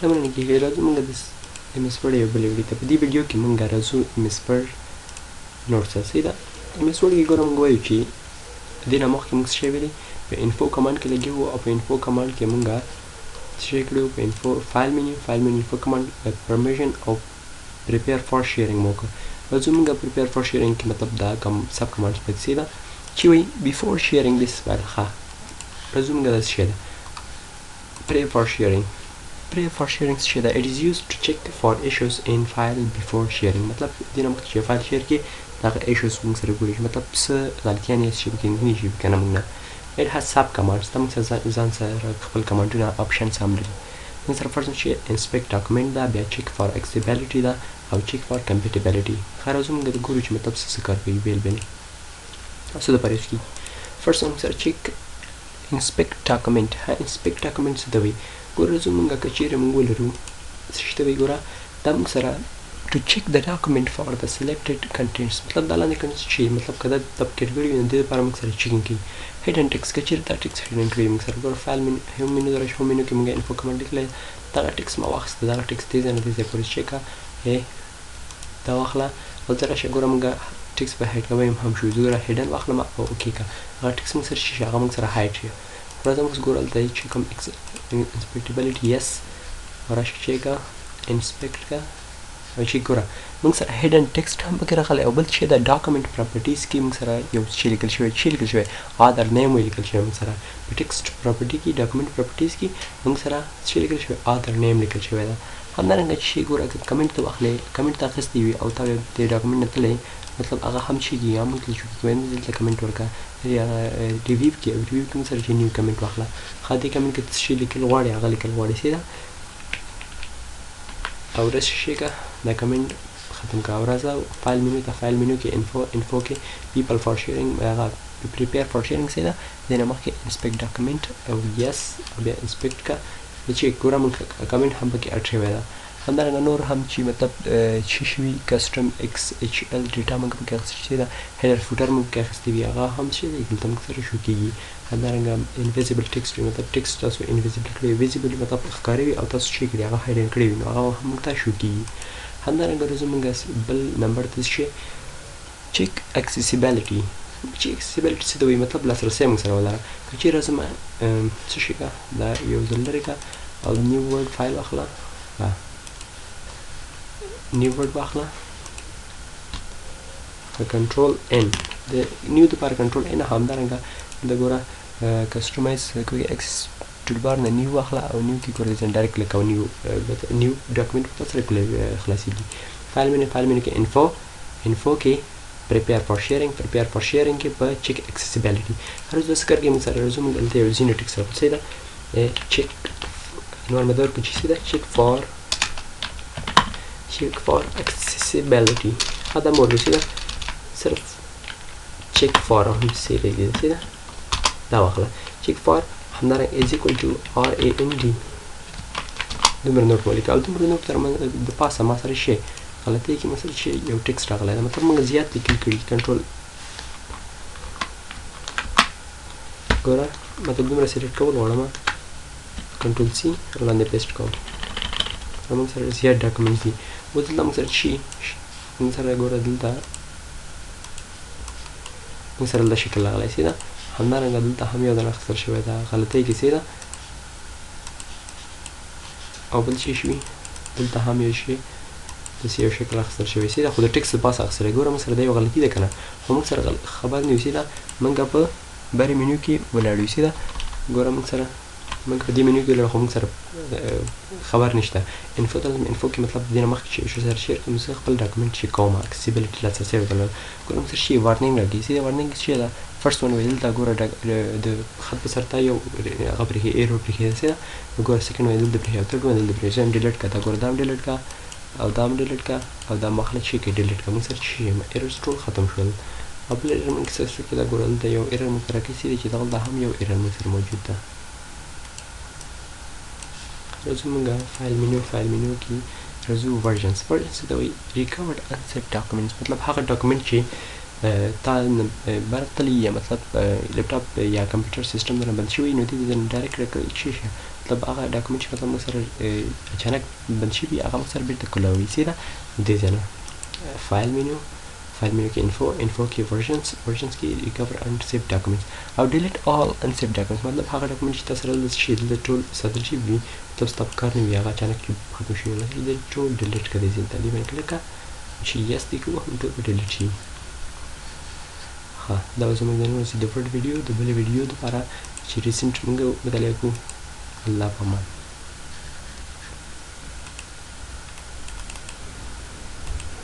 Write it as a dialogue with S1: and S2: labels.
S1: لمنه کې راځو موږ د MS Word یو بلې ویډیو ته. په دې ویډیو کې موږ راځو MS Word notes ته. صحیح ده، MS Word کې ګوره موږ وایو چې دې نه مخکې موږ څه شی ویلي، په info command کې لګي وو او په info command کې موږ څه شی کړي وو، په info file menu، file menu info command permission او prepare for sharing مو وکړ. راځو موږ prepare for sharing کې مطلب دا کوم sub command پکې صحیح ده چې وایي before sharing this file. ښه راځو موږ دا څه شی ده، prepare for sharing. Prepare for sharing څه شی ده؟ It is used to check for issues in file before sharing. مطلب دې نه مخکې چې فایل share کړي دغه issues موږ سره ګوري چې مطلب څه غلطیانې څه شي پکې نه شي که نه موږ نه. It has sub commands. دا موږ سره ځان سره خپل command ونه options هم لري. موږ سره فرض چې inspect document ده، بیا check for accessibility ده او check for compatibility. ښه راځو موږ ګورو چې مطلب څه څه کار کوي بېل بېل او څه دپاره use کېږي. فرض موږ سره check inspect document. ها inspect document څه ته وایي؟ ګوره راځو موږ که چیرې موږ ولرو څه شي ته وایي، ګوره دا موږ سره to check the document for the selected contents. مطلب دا لاندې contents چې مطلب که دا د category وي نو دې لپاره موږ سره checking کوي. hidden text که چیرې دا text hidden کړی موږ سره ګوره file menu home menu ته راشي، home menu کې موږ info command لیکلی، دغه text ما واخیسته، دغه text دې ځای نه دې ځای پورې چک کړه، دا واخله او ته راشه ګوره موږ text به hide کوی هم شو. زه ګوره hidden واخلم او okay که هغه text موږ سره شي هغه موږ سره hide شي. راځم اوس ګوره هلته چې کوم inspectability yes راشه چک که inspect که او چې ګوره موږ سره hidden text هم پکې راغلی او بل چې د document properties کې موږ سره یو څه لیکل شوی، چې لیکل شوی other name لیکل شوی. موږ سره په text property کې document properties کې موږ سره څه لیکل شوی، other name لیکل شوی ده. همدارنګه چې ګوره که کمنټ ته واخلې، کمنټ ته اخیستی وي او تا د document نه تللی مطلب هغه هم چې کېږي، هغه موږ ته شو کېږي. دلته کمنټ ورکړه review کې، او review کې موږ سره چې new comment واخله. ښه دې کمنټ کې څه شی لیکل غواړي هغه لیکل غواړي، صحیح ده. او داسې شي که دا کمنټ ختم که او راځه file menu ته، file menu کې info، info کې people for sharing هغه prepare for sharing صحیح ده. دې نه مخکې inspect document او yes او بیا inspect که چې ګوره موږ کمنټ هم پکې add شوی ده. همدارنګه نور هم چې مطلب چې شوي custom XHL data موږ پکې اخیستې شوې ده، header footer موږ پکې اخیستې وي هغه هم چې دی دلته موږ سره شو کېږي. همدارنګه invisible text وي، مطلب text تاسو invisible کړی، visible مطلب ښکاره وي او تاسو چې کړي هغه hidden کړی وي نو هغه هم موږ ته شو کېږي. همدارنګه راځو موږ بل نمبر ته چې check accessibility. چې accessibility څه ته وایي، مطلب لاسرسی موږ سره ولره. که چیرې راځم څه شي که دا یو ځل لرې که او new word file واخله، new word واخله، control N د new دپاره control N. همدارنګه د ګوره customize کوي access toolbar نه new واخله او new کې ګوره ځان direct کلیک او new new document په سره خلاصېږي. file menu، file menu کې info، info کې prepare for sharing، prepare for sharing کې په check accessibility. هر ځل څه کار کوي موږ سره راځو موږ دلته یو ځینې ټیکس راغلی، صحیح ده. چک نور مې ورکړو چې صحیح ده، check for check for accessibility. هذا مو صحیح ده، صرف check for هم صحیح دی، صحیح ده. دا واخله check for همدارنګه is equal to R A N D دومره note ولیکه او دومره note تر د پاسه ما سره شي غلطۍ کې مثلا چې یو text راغلی ده، مطلب موږ زیات لیکل کړي. کنټرول ګوره مطلب دومره select کول غواړم، control C لاندې paste کوم. موږ سره زیات document دي. اوس دلته موږ سره چې موږ سره ګوره دلته موږ سره دلته شکل راغلی، صحیح ده. همدارنګه دلته هم یو ځل اخیستل شوی ده غلطۍ کې، صحیح ده. او بل شي شوي دلته هم یو شی داسې یو شکل اخیستل شوی، صحیح ده، خو د text د پاسه اخیستلی. ګوره موږ سره دا یو غلطي ده که نه، خو موږ سره خبر نه یو، صحیح ده. موږ په برې مینو کې ولاړ یو، صحیح ده. ګوره موږ سره موږ په دې مینو کې ولاړ خو موږ سره خبر نشته. info ته ځم، info کې مطلب دې نه مخکې چې شو سره share کوم زه خپل document چې کوم accessibility لاسرسی ورته لرم. ګوره موږ سره شي warning راکوي، صحیح ده. warning څه شی ده؟ first one ویل دلته ګوره د خط په سر ته یو هغه پرېښی arrow پرېښی ده، صحیح ده. ګوره second ویل دلته پرېښی او third one دلته پرېښی. زه هم delete کړه، دا ګوره دا هم delete کړه او دا هم delete کړه او دا هم واخله چې کې delete کړه. موږ سره چې errors ټول ختم شول. او بل error موږ سره څه کې دا ګوره دلته یو error موږ راکوي، صحیح ده، چې دغلته هم یو error موږ سره موجود ده. راځو موږ file menu، file menu کې راځو versions. versions څه ته وایي؟ recovered unsaved documents. مطلب هغه document چې تا برق تللی یا مطلب لپټاپ یا کمپیوټر سیستم درنه بند شوی نو دې ځای direct چې شي مطلب هغه ډاکومنټ چې مثلا موږ سره اچانک بند شوي، هغه موږ سره بیرته کولاوي. صحیح ده؟ دې ځای نه file menu، file menu کې info، info کې versions، versions کې recover unsaved documents او delete all unsaved documents. مطلب هغه ډاکومنټ چې تاسو سره دلته شي، دلته ټول ساتل شوي وي، مطلب ستا په کار نه وي، هغه اچانک چې ختم شوي، نو دې ټول delete کړه. دې ځای ته دې باندې کلیک کړه چې yes دې کې ووهم، ټول به delete شي. ښه، دا به زموږ د نن ورځې د ورډ ویډیو. د بلې ویډیو دپاره چې recent موږ مطالعه کوو، الله په امان.